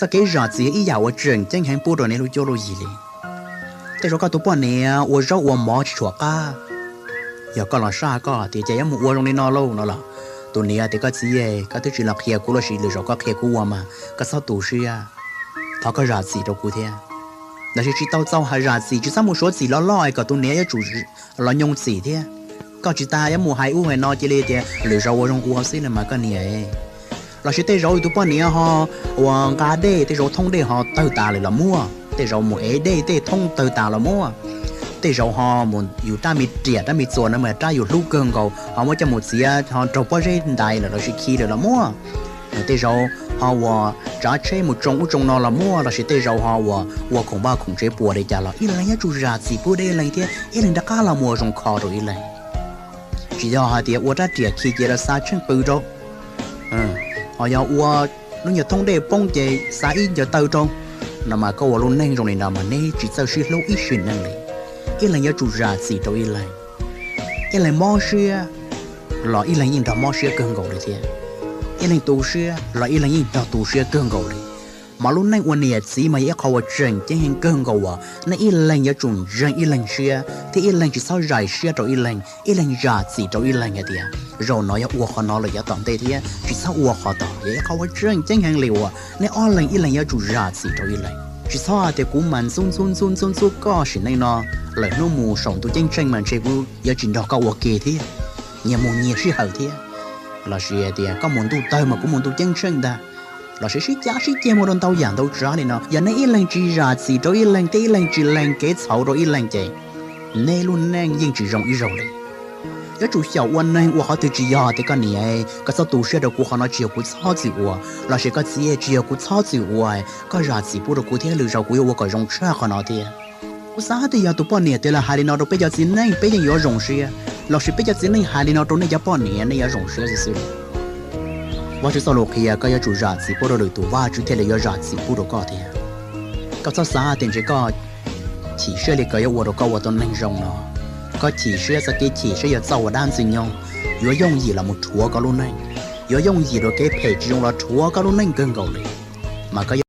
Txoj kev zam txim yog ib yam uas tseem ceeb heev pub rau neb lub cuab lub yig li. Tej zaum koj tus poj niam ua zaub ua mov tsis tshua qab, yog koj los saj koj tias ces yuav mus ua zoo li no lauj no los, tus niam tias koj txiv, koj twb tsis los qhia kuv los sis lwm zaus koj qhia kuv ua mas koj txhob tu siab, thov koj zam txim rau kuv thiab. Los sis tsis tau txaus hais zam txim, tsis txhob mus suav txim loj loj es kom tus niam yuav tsum los nyoo txim thiab. Koj tsis tas yuav mus hais ub hais no cia li tias lwm zaus ua zoo ua xwb no mas koj niam. Los sis tej zaum tus poj niam ho uas nqa dej, tej zaum thoob dej ho tawg tas lawm los muaj, tej zaum mus ev dej tej thoob tawg tas los muaj, tej zaum ho mus yus rab me riam rab me txuas no mas rab yus hlub kawg nkaus ho muab coj mus txiav ho raug pob zeb ntais lawm los sis khi lawm los muaj. Tej zaum ho uas tsav tsheb mus tsoo ub tsoo no los muaj, los sis tej zaum ho uas ua khoom vaj khoom tsev puas li cas los ib leeg yuav tsum zam txim pub deb ib leeg thiab ib leeg rov qab los mus ua zoo kho rau ib leeg. Tsis yog hais tias ua rab riam khi ces los xa tsheej pw rau, ho yog ua lub nyuag thoob dej poob ces xa ib ncaws taw rau, no mas koj ua lub neej zoo li no mas neb tsis txawj sib hlub ib sim neej li. Ib leeg yuav tsum zam txim rau ib leeg. Ib leeg mob siab los ib leeg yeej nrog mob siab kawg nkaus li thiab. Ib leeg tu siab los ib leeg yeej nrog tu siab kawg nkaus li. Mas lub neej ua niam txiv mas yog ib qho uas tseem ceeb heev kawg nkaus uas nej ib leeg yuav tsum ntseeg ib leeg siab thiab ib leeg tsis txhob zais siab rau ib leeg, ib leeg zam txim rau ib leeg hais tias zaum no yog ua qhov no lawm yav tom ntej thiab tsis txhob ua qhov tod. Yog ib qho uas tseem ceeb heev li uas nej ob leeg ib leeg yuav tsum zam txim rau ib leeg. Tsis txhob hais tias kuv mas ntxub ntxub ntxub ntxub ntxub koj sim neej no, lawm hnub mus saum ntuj ceeb tsheej mas ntshe kuv yuav tsis nrog koj ua ke thiab, nyias mus nyias sij hawm thiab. Los sis hais tias koj mus ntuj tawg mas kuv mus ntuj ceeb tsheej ntag. Los sis sib cav sib ceg mus rau ntau yam ntau tsav li no, yog nej ib leeg tsis zam txim rau ib leeg thiab ib leeg tsis lees kev txhaum rau ib leeg ces nej lub neej yeej tsis zoo ib zaug li. Yuav tsum xyaum ua neeg ua qhov twg tsis yog tias koj niam, koj txhob tu siab rau kuv, qhov no tsis yog kuv txhob txwm ua, los sis koj txiv, tsis yog kuv txhob txwm ua, koj zam txim pub rau kuv thiab lwm zaus kuv yuav ua kom zoo tshaj qhov no thiab. Kuv xav tias yog tus poj niam twg los hais li no rau peb cov txiv neej peb yeej yuav zoo siab, los sis peb cov txiv neej hais li no rau nej cov poj niam nej yuav zoo siab xwb xwb. Vajtswv txoj lus qhia koj yuav tsum zam txim pub rau lwm tus, Vajtswv thiaj li yuav zam txim pub rau koj thiab. Koj txhob xav tias ntshe koj chim siab li ko yuav ua rau koj ua tau neeg zoo no. Koj chim siab txoj kev chim siab yog txoj uas dab ntxwg nyoog, yuav yooj yim los mus rhuav koj lub neej, yuav yooj yim rau kev phem tsis zoo los rhuav koj lub neej kawg nkaus li. Mas koj